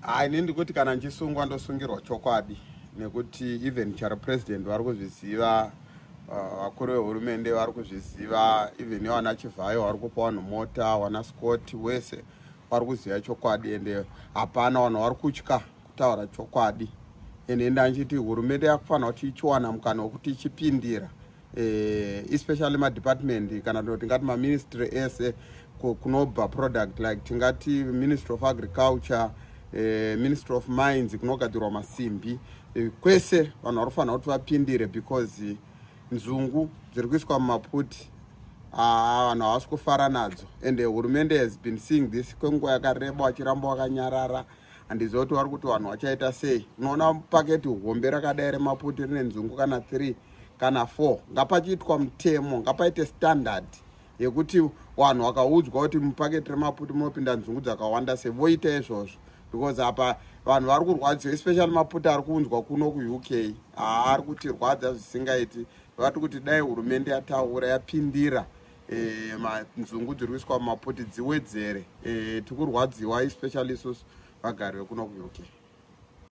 Hai, ini ndikuti kana ndichisungwa, ndosungirwa chokwadi, nekuti even charo president vari kuzviziva, vakuru vehurumende vari kuzviziva, even vana Chivhayo vari kupa vanhu mota, vana Scott wese vari kuziva chokwadi. Ende hapana vanhu vari kutya kutaura chokwadi. Ende ndanchiti hurumende yakufanira kuti ichiwana mukana wekuti ichipindira, especially madepartment kana kuti tingati maministry ese kunobva product, like tingati Ministry of Agriculture, Ministry of Mines kunogadzirwa masimbi, kwese vanhu vari kufanira kuti vapindire, because nzungu dziri kuiswa mumaputi, vanhu havasi kufara nadzo. And hurumende has been seeing this kwenguva yakareba, vachiramba vakanyarara. Handiziva kuti vari kuti vanhu vachaita sei. Unoona paketi hombe rakadai remaputi rine nzungu kana 3 kana 4. Ngapachiitwa mutemo, ngapaite standard yekuti vanhu vakaudzwa kuti mupaketi remaputi munopinda nzungu dzakawanda sei, voita izvozvo, because apa vanhu vari kurwadziwa, especially maputi ari kuunzwa kuno kuUK haari kutirwadza zvisingaiti. Vati kuti dai hurumende yataura, yapindira, nzungu dziri kuiswa mumaputi dziwedzere. Tikurwadziwa, especially isusu vagari vekuno kuUK.